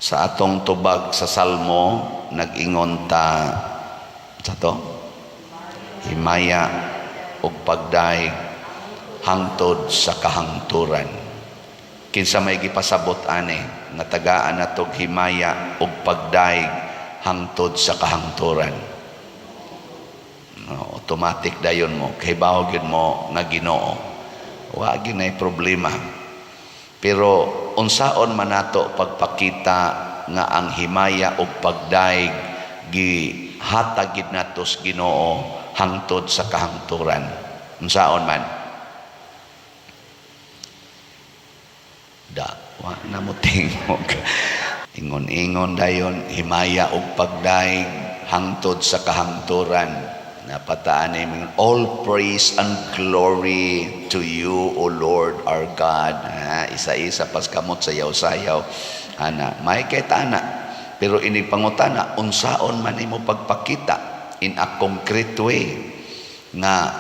Sa atong tubag sa Salmo, nag-ingon ta sa to himaya ug pagdayeg hangtod sa kahangturan. Kinsa may gipasabot ani nga tagaan natog himaya ug pagdayeg hangtod sa kahangturan? No, automatic dayon mo kahibaw gyud mo nga Ginoo, wa gyud nay problema. Pero unsaon man nato pagpakita nga ang himaya ug pagdayeg gihatag gid nato sa Ginoo hangtod sa kahangturan? Unsaon man? Da wa na mo tingog. Ingon-ingon dayon, himaya ug pagdayeg hangtod sa kahangturan. Napataan ni, "All praise and glory to you, O Lord our God." Ha, isa-isa pas kamot, sayaw-sayaw ana, may kay tana. Pero ini pangutana, unsaon man nimo pagpakita in a concrete way nga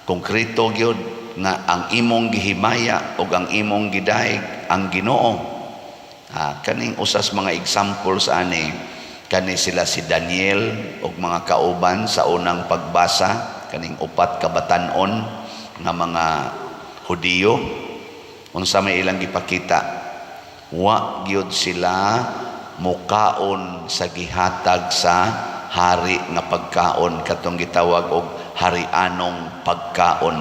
konkreto gyud nga ang imong gihimaya ug ang imong gidayeg ang Ginoo? Ha, kaning usas mga examples ani, kani sila si Daniel ug mga kauban sa unang pagbasa, kaning upat ka batan-on nga mga Hudiyo. Unsa may ilang gipakita? Wa gyud sila mukaon sa gihatag sa hari nga pagkaon, katong gitawag og harianong pagkaon.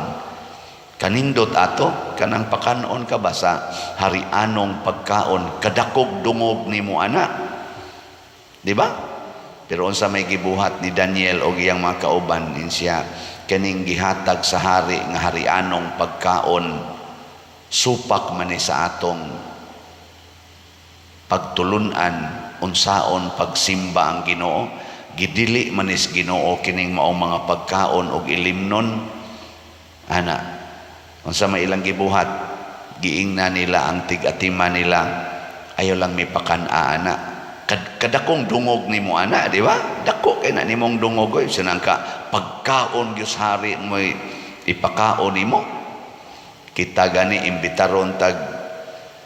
Kanindot ato kanang pakanon ka ba sa harianong pagkaon, kadakog dungog nimo ana, di ba? Pero unsa may gibuhat ni Daniel og iyang mga kauban? Siya, kaning gihatag sa hari nga harianong pagkaon, supak man ni sa atong pagtulunan unsaon pagsimba ang Ginoo. Gidili man is Ginoo kining maong mga pagkaon og ilimnon ana. Unsa may ilang gibuhat? Giingna nila ang tig-atima nila, "Ayaw lang mi pakan-a ana." Kadakong dungog nimo ana, di ba? Dako kay na nimong dungog oy, sinang ka pagkaon gyud sa hari mo ipakaon nimo. Kita gani, imbitaron tag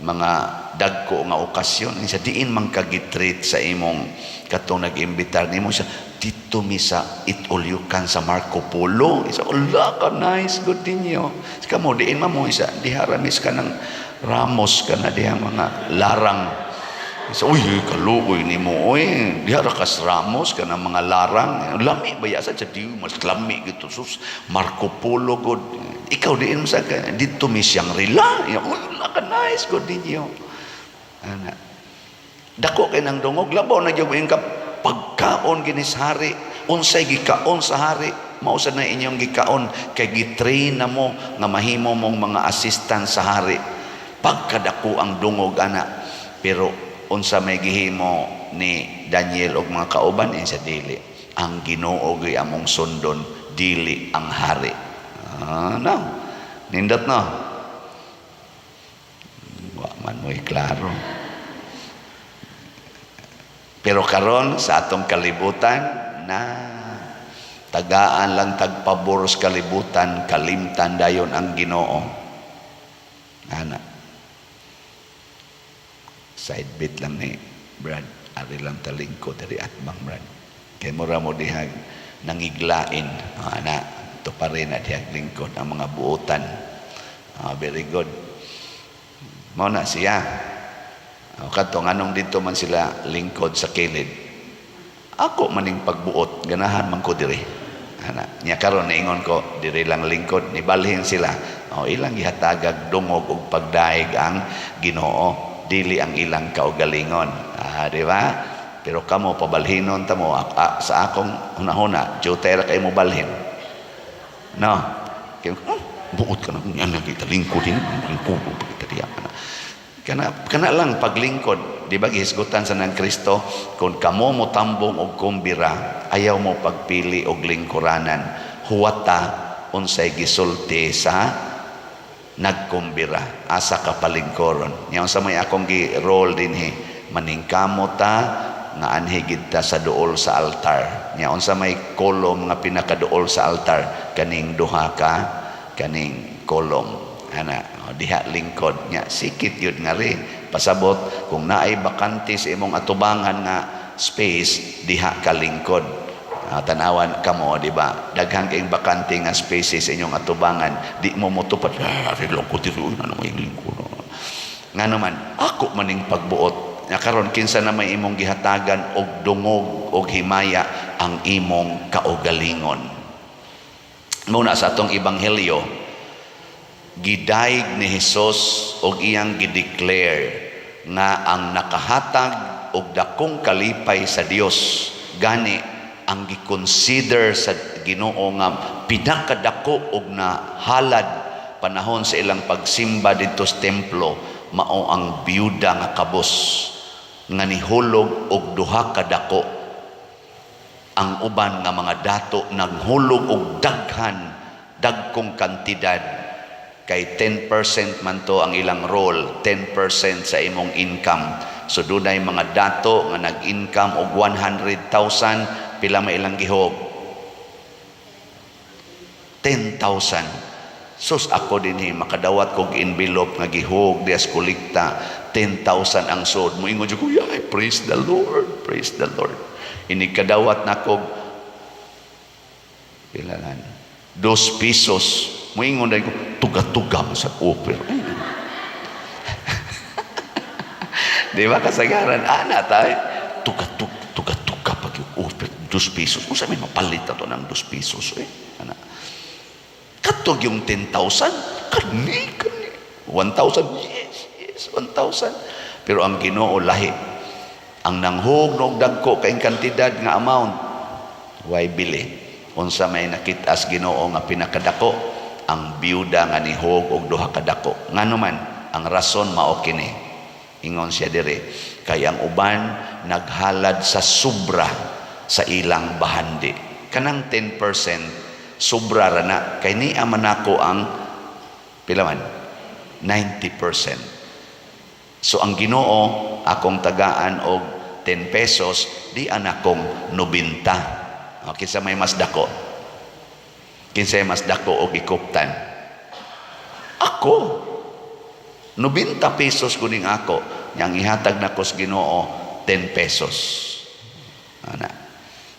mga dagko nga okasyon, sa diin man ka gitreat sa imong katong nag-imbitar nimo sa dito mi sa Eat All You Can sa Marco Polo. Isa, "Ala ka nice good ninyo." Kamo, diin man mo? Isa, diha ra mis ka ng Ramos ka na diha mga larang. Isa, "Uy, kaluoy nimo oy. Diha ra kas Ramos ka ng mga larang. Lami ba ya sa di mas lami gitu sus Marco Polo good." Ikaw, diin mo sa ka dito mi Shangri-La. "Uy, ala ka nice good ninyo." Ana. Dako kay nang dungog, labaw na gyud ka pagkaon ginis hari. Unsay gikaon sa hari, mao sad na inyong gikaon kay gitrain na mo nga mahimo mong mga assistant sa hari. Pagkadako ang dungog ana. Pero unsa may gihimo ni Daniel og mga kauban? Sa dili, ang Ginoo gyud among sundon, dili ang hari. Ah, no, nindot no, wa man mo'y klaro. Pero karon sa atong kalibutan na tagaan lang tagpabor sa kalibutan, kalimtan dayon ang Ginoo ana. Side bit lang ni Brad, ari lang talingko diri atbang, Brad, kay mura mo dihag nangiglain. Ah, ana to pa rin na dihag lingkod ang mga buotan. Ah, very good mao na siya. O kadto, nganong dito man sila lingkod sa kilid? Ako maning pagbuot, ganahan man ko diri ana. Nya karon niingon ko diri lang lingkod, nibalhin sila. O ilang gihatagag dungog og pagdaig ang Ginoo, dili ang ilang kaugalingon. Ah, di ba? Pero kamo, pabalhinon ta mo. Ah, sa akong hunahuna, jutay ra kay mo balhin, no? Kay buot ka na yan, kita lingkod din, lingkod kita diya kana kana lang paglingkod. Di ba gihisgutan sa nang Kristo, kung kamo mo tambong og kumbira, ayaw mo pagpili og lingkuranan, huwata unsay gisulti sa nagkumbira, asa ka palingkoron. Nya unsa may akong gi role dinhi? Maningkamot ta nga anhi gid ta sa duol sa altar. Nya unsa may kolom nga pinakaduol sa altar? Kaning duha ka kaning kolom ana. O, diha lingkod. Nya sikit yun nga ri. Pasabot kung naay bakante sa imong atubangan nga space, diha ka lingkod. Tanawan kamo, di ba? Daghan kayong bakante nga spaces sa inyong atubangan, di mo motupad. Ah, lingkod dito, ano may lingkod. Nga naman, ako maning pagbuot. Nya karon, kinsa na may imong gihatagan og dungog og himaya? Ang imong kaugalingon. Muna sa atong ebanghelyo, gidayeg ni Hesus og iyang gideclare nga ang nakahatag og dakong kalipay sa Dios, gani ang giconsider sa Ginoo nga pinakadako og nahalad panahon sa ilang pagsimba didto sa templo, mao ang biyuda nga kabos nga nihulog og duha ka dako. Ang uban nga mga dato naghulog og daghan, dagkong kantidad, kay 10% man to ang ilang role, 10% sa imong income. So dunay mga dato nga nag-income og 100,000, pila may ilang gihulog? 10,000. Sus, ako dinhi makadawat kog envelope nga gihulog diha sa kolekta, 10,000 ang sud. Moingon jud ko, "Yay, praise the Lord, praise the Lord." Inig kadawat na kog pila lan? 2 pesos. Moingon dahil ko, tuga-tuga mo sa offer. Di ba kasagaran? Ana tayo. Tuga-tuga, tuga-tuga pag yung offer, 2 pesos. Kung sabi, mapalit na to ng 2 pesos. Eh. Ana. Katog yung 10,000, kani, kani. 1,000, yes, 1,000. Pero ang Ginoo lahi. Ang nanghug og dagko kay kantidad nga amount, way bili. Unsa may nakit-as Ginoo nga pinakadako? Ang biyuda nga nihulog og duha ka dako. Ngano man, ang rason mao kini. Ingon siya dire, kay ang uban naghalad sa sobra sa ilang bahandi. Kanang 10% sobra ra na, kay niya man ako ang pila man? 90%. So ang Ginoo, akong tagaan og 10 pesos, di anakong 90. O, kinsa may mas dako? Kinsa may mas dako og ikuptan? Ako. 90 pesos kuning ako. Yang ihatag nako sa Ginoo 10 pesos. Ana.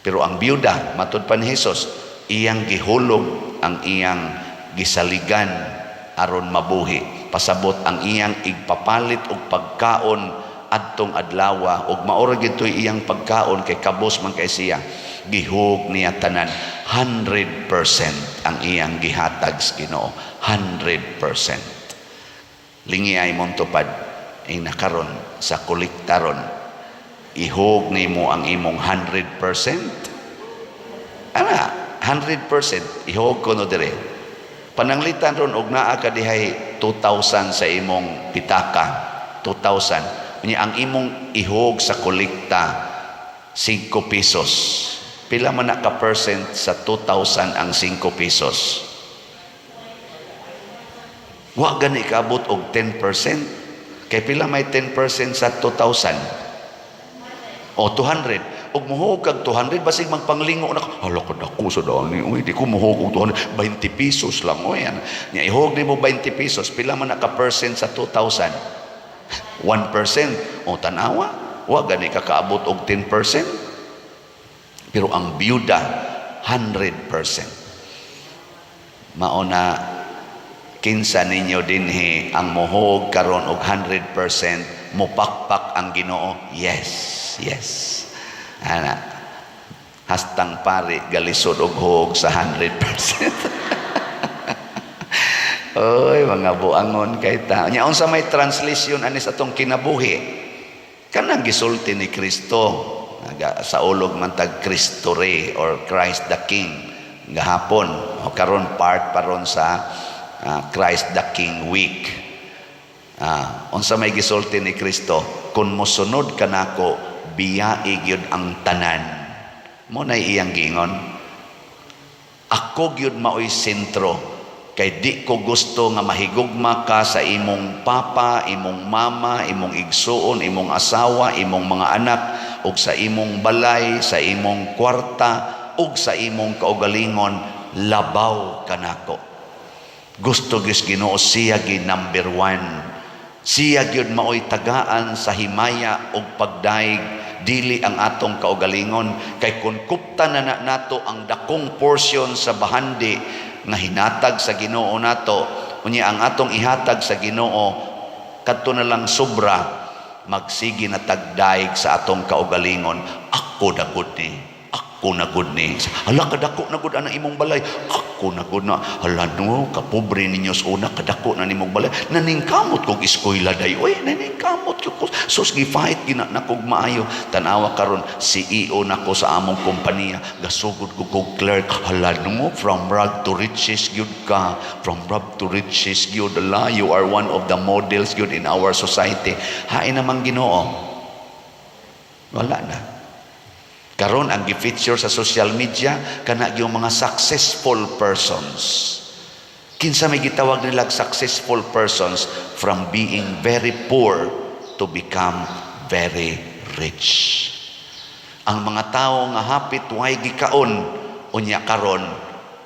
Pero ang biyuda, matud pa ni Jesus, iyang gihulog ang iyang gisaligan aron mabuhi. Pasabot ang iyang igpapalit og pagkaon adtong adlawa, ug maura gitoy iyang pagkaon kay kabos man kay siya. Gihulog niya tanan, 100% ang iyang gihatag sa Ginoo, 100%. Lingi ay montupad ay nakaron sa kolektaron, ihulog nimo ang imong 100%. Ana, 100% ihulog ko no dire. Pananglitan ron og naa ka dihay 2,000 sa imong pitaka, 2,000 unya ang imong ihulog sa kolekta 5 pesos, pila man na ka percent sa 2,000 ang 5 pesos? Wa gani kaabot og 10%, kay pila may 10% sa 2,000? O 200. Og muhulog kag 200, basig magpanglingo na ka. Hala ka, dako sa dani. Uy, di ko muhulog og 200. 20 pesos lang. Uy, yan. Nya ihulog nimo 20 pesos, pila man na ka percent sa 2,000? 1%. O tanawa, wa gani ka kaabot og 10%. Pero ang biyuda, 100%. Mao na, kinsa ninyo dinhi ang muhulog karon og 100%, mupakpak ang Ginoo? Yes. Ana. Hastang pari galisod og hulog sa 100%. Oy, mga buangon kay ta. Nya unsa may translation ani sa atong kinabuhi? Kanang gisulti ni Kristo. Naga, sa ulog man tag Kristo Rey or Christ the King gahapon o karon, part paron sa Christ the King Week. Unsa may gisulti ni Kristo? Kung mosunod kanako, biyai gyud ang tanan. Mo na iyang giingon. Ako gyud maoy sentro, kay di ko gusto nga mahigugma ka sa imong papa, imong mama, imong igsuon, imong asawa, imong mga anak, ug sa imong balay, sa imong kwarta, ug sa imong kaugalingon, labaw kanako. Gusto gyud Ginoo siya gi number one. Siya gyud maoy tagaan sa himaya og pagdaig, dili ang atong kaugalingon, kay kung kupta na na nato ang dakong portion sa bahandi nga hinatag sa Ginoo nato, unya ang atong ihatag sa Ginoo kadto na lang sobra, magsige na tagdaig sa atong kaugalingon. "Ako na gud ni, ako na gud ni." "Hala, kadako na gud ana imong balay." "Ako na gud na." "Hala no, kapobre ninyo sa una, kadako na nimong balay." "Naningkamot kog eskwela day oy, naningkamot ko. Sus, gi-fight gina na kog maayo. Tanawa karon, CEO na ko sa among kompanya. Gasugod ko kog clerk." "Hala no, from rag to riches gyud ka. From rag to riches gyud. Hala, you are one of the models gyud in our society." Hain namang Ginoo? Wala na. Karon ang gi-feature sa social media kana yung mga successful persons. Kinsa may gitawag nilang successful persons? From being very poor to become very rich. Ang mga tao nga hapit way gikaon, unya karon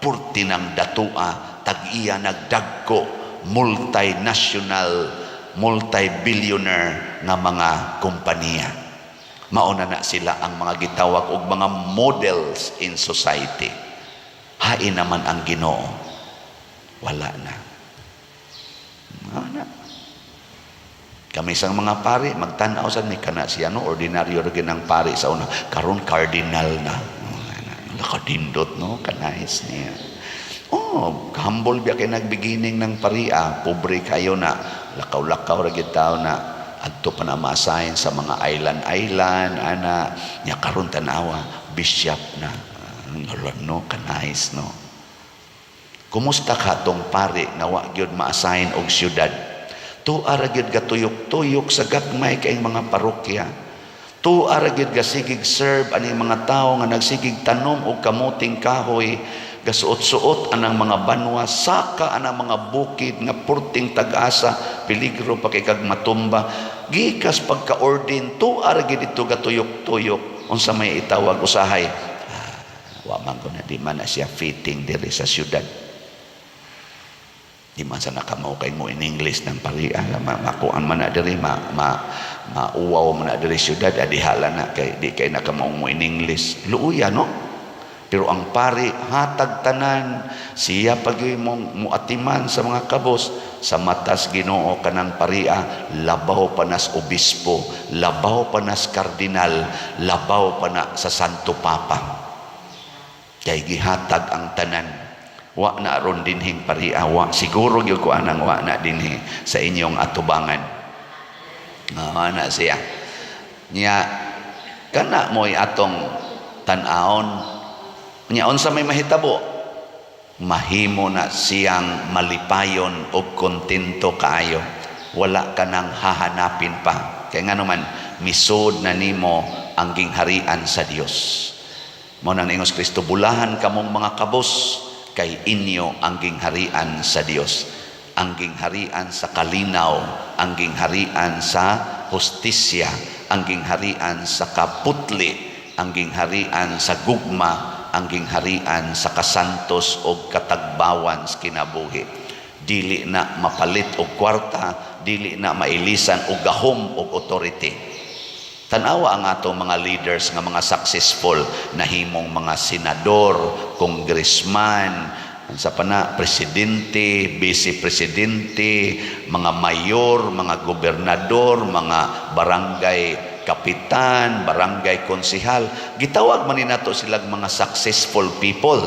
purti ng datua, tag-iya nagdagko, multinational, multi-billionaire nga mga kompanya. Mauna na sila ang mga gitawag og mga models in society. Hain naman ang Ginoo? Wala na. Wala. Kami sang mga pari, magtanaw sa ni kana siya no, ordinaryo ra ang pari sa una. Karon cardinal na. Nakadindot no, kanais niya. Oh, humble biya kay nagbeginning ng paria, pobre kayo na, lakaw-lakaw ra gyud tao na adto pa na ma-assign sa mga island-island ana. Nya karon tanawa, bishop na. Hala no, kanais no. Kumusta ka tong pari nga wa gyud ma-assign og syudad? Tuwa ra gyud gatuyok-tuyok sa gagmay kay mga parokya. Tuwa ra gyud gasigig serve aning mga tawo nga nagsigig tanom og kamuting kahoy, gasuot-suot anang mga banwa, saka anang mga bukid nga purting tag-asa, peligro pa kay kag matumba. Gikas pagka-ordain, tuwa ra gyud ito gatuyok-tuyok. Unsa may itawag usahay? "Ah, wa man ko na, di man na siya fitting diri sa syudad. Di man sa nakamao kay mo in English ng parian, makuan man na diri, ma, ma, mauwaw man na diri syudad, adihala na kay di kay nakamao mo in English." Luuya no. Pero ang pari hatag tanan, siya pag mong muatiman sa mga kabos. Sa matas Ginoo, kanang paria labaw pa nas obispo, labaw pa nas kardinal, labaw pa na sa Santo Papa. Kay gihatag ang tanan. Wa na aron dinhing paria, wa siguro gyud ko anang wa na dinhi sa inyong atubangan. Wa na siya. Nya kana mo'y atong tan-awon. Nya unsa may mahitabo? Mahimo na siyang malipayon o kontento kaayo. Wala ka nang hahanapin pa. Kaya nga naman, misod na nimo ang gingharian sa Dios. Mao nang ingos Kristo, "Bulahan kamong mga kabos, kay inyo ang gingharian sa Dios." Ang gingharian sa kalinaw, ang gingharian sa hustisya, ang gingharian sa kaputli, ang gingharian sa gugma, ang gingharian sa kasantos o katagbawan sa kinabuhi. Dili na mapalit og kwarta, dili na mailisan og gahom og authority. Tanawa ang atong mga leaders nga mga successful, nahimong mga senador, congressman, sa pana presidente, vice presidente, mga mayor, mga gobernador, mga barangay kapitan, barangay konsehal. Gitawag man ni nato silang mga successful people.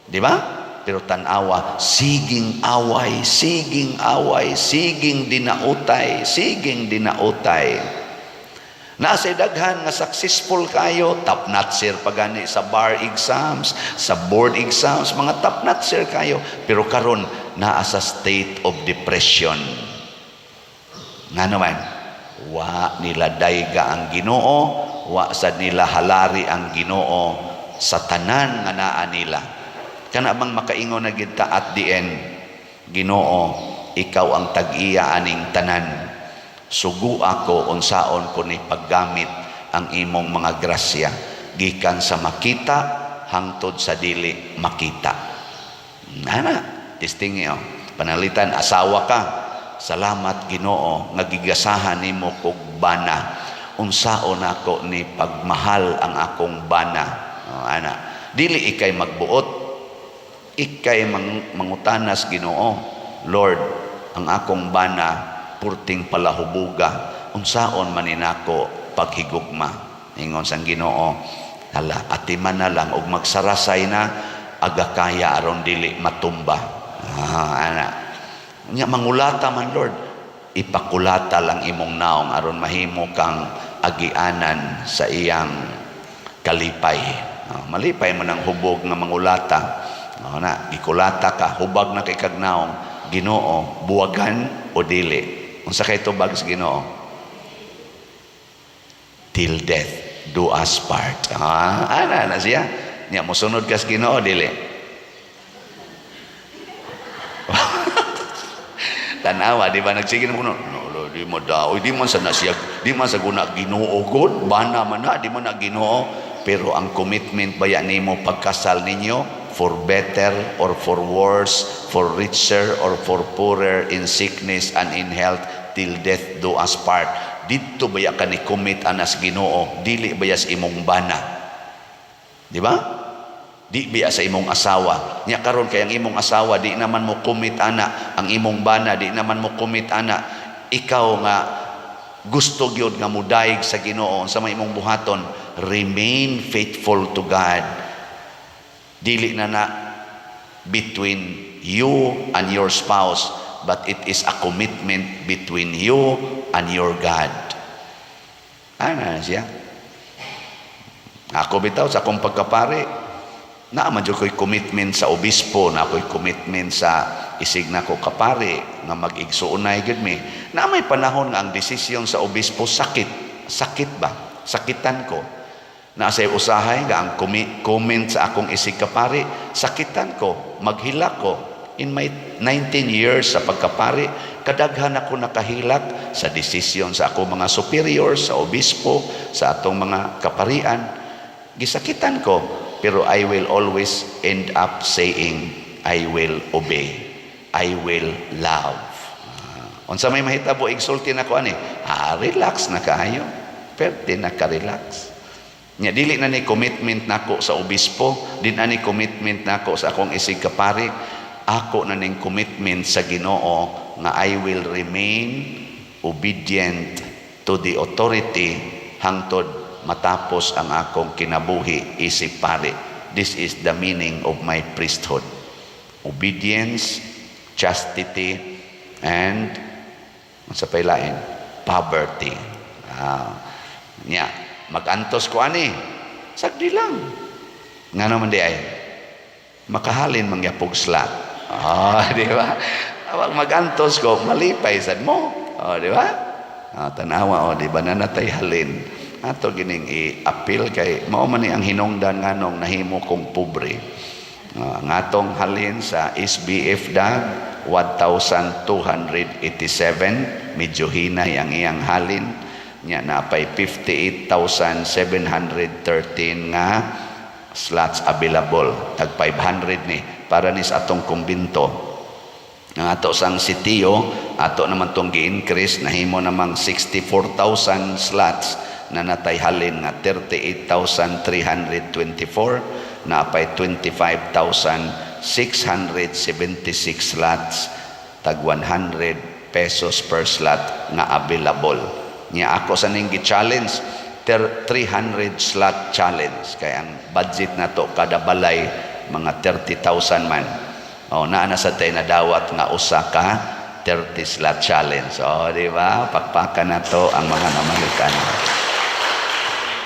Di ba? Pero tanawa, siging away, siging away, siging dinautay, siging dinautay. Nasa daghan nga successful kayo, top notcher pa gani sa bar exams, sa board exams, mga top notcher kayo. Pero karon naa sa state of depression. Nga naman, wa nila dayga ang Ginoo, wa sad nila halari ang Ginoo sa tanan nga naa nila. Kana bang makaingon na gid ta at the end, "Ginoo, ikaw ang tag-iya aning tanan. Sugo ako unsaon ko ni paggamit ang imong mga grasya gikan sa makita hangtod sa dili makita." Ana, testing oh. Panalitan asawa ka. Salamat, Ginoo, nga gigasahan nimo kog bana. Unsaon nako ni pagmahal ang akong bana? Oh, ana. Dili ikay magbuot, ikay mangutanas Ginoo, "Lord, ang akong bana purting palahubuga, unsaon man nako paghigugma?" Ingon sang Ginoo, "Hala, atiman na lang og magsarasay na aga kaya aron dili matumba." Ah, ana. Nya mangulata man, Lord. Ipakulata lang imong naong aron mahimo kang agianan sa iyang kalipay. Ah, malipay man ang hubog nga mangulata. Oh, na, gikulata ka, hubag na kay kag naong. Ginoo, buwagan o dili? Unsa kay tubag sa Ginoo? "Till death do us part." Ah, ana na siya. Nya mosunod ka sa Ginoo, dili? Tanawa, di ba nagsige na kuno? "No, Lord, di mo daw, di man sa na siya, di man sa guna Ginoo god, bana man na, di man na Ginoo." Pero ang commitment baya nimo pagkasal ninyo, for better or for worse, for richer or for poorer, in sickness and in health, till death do us part. Didto baya ka ni commit anas Ginoo, dili baya sa imong bana. Di ba? Di biya sa imong asawa. Nya karon kay ang imong asawa di naman mo commit ana, ang imong bana di naman mo commit ana. Ikaw nga gusto gyud nga mudayeg sa Ginoo, sa may imong buhaton? Remain faithful to God. Dili na na between you and your spouse, but it is a commitment between you and your God. Ana na siya. Ako bitaw sa akong pagkapari, naa man jud ko'y commitment sa obispo, naa ko'y commitment sa isig nako kapari nga mag-igsuonay gyud mi. Na may panahon nga ang desisyon sa obispo sakit, sakit ba? Sakitan ko. Na sa usahay nga ang comment sa akong isig kapari, sakitan ko, maghilak ko. In my 19 years sa pagkapari, kadaghan ako nakahilak sa desisyon sa ako mga superiors, sa obispo, sa atong mga kaparian. Gisakitan ko, pero I will always end up saying, "I will obey. I will love." Unsa may mahitabo igsulti nako ani? Ah, relax na kaayo. Perte na ka-relax. Nya dili na ni commitment nako sa obispo, di na ni commitment nako sa akong isig kapari. Ako na ning commitment sa Ginoo nga I will remain obedient to the authority hangtod matapos ang akong kinabuhi isip pari. This is the meaning of my priesthood. Obedience, chastity, and sa pailain, poverty. Ah, nya, magantos ko ani. Sagdi lang. Nga naman di ay, makahalin mangyapog slot. Ah, di ba? Awag magantos ko, malipay sad mo. Oh, di ba? Ah, tanawa, oh, di ba na natay halin? Ato gining i-appeal kay mao man ni ang hinungdan nganong nahimo kong pobre. Ah, ang atong halin sa SBF DAG 1,287, medyo hinay ang iyang halin nya. Napay 58,713 nga slots available, tag 500 ni para ni sa atong kumbinto. Ang ato sang sitio, ato naman tong gi-increase, nahimo namang 64,000 slots na natay halin nga 38,324, napay 25,676 slots tag 100 pesos per slot nga available. Nya ako sa ning gi-challenge, 300 slot challenge, kay ang budget nato kada balay mga 30,000 man. Oh, naa na sa tay nadawat nga usa ka 30 slot challenge. Oh, di ba? Pakpakan nato ang mga namalikan.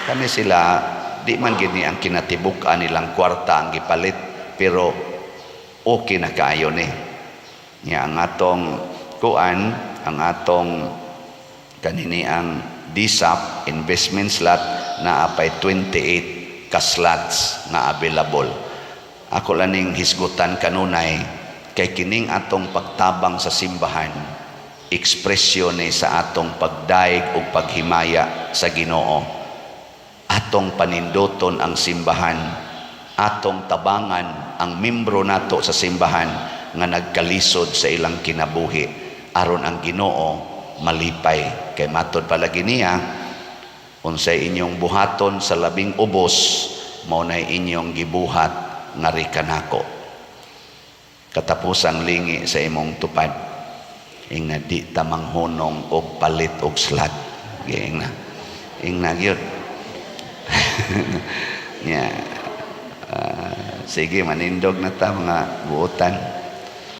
Kani sila, di man gini ang kinatibuk-an nilang kwarta ang gipalit, pero okay na kaayo ni. Nya ang atong kuan, ang atong kanini ang DSAP investment slot na apay 28 ka slots nga available. Ako lang ning hisgutan kanunay kay kining atong pagtabang sa simbahan, ekspresyon ni sa atong pagdaig ug paghimaya sa Ginoo. Atong paninduton ang simbahan, atong tabangan ang membro nato sa simbahan nga nagkalisod sa ilang kinabuhi. aron ang Ginoo malipay. Kay matod palagi niya, unsay inyong buhaton sa labing ubos, mao nay inyong gibuhat ngari kanako. Katapusang lingi sa imong tupad, ingna, di ta manghunong og palit og slag. Ingna, ingna gyud nya. Sige, manindog na ta, mga buotan.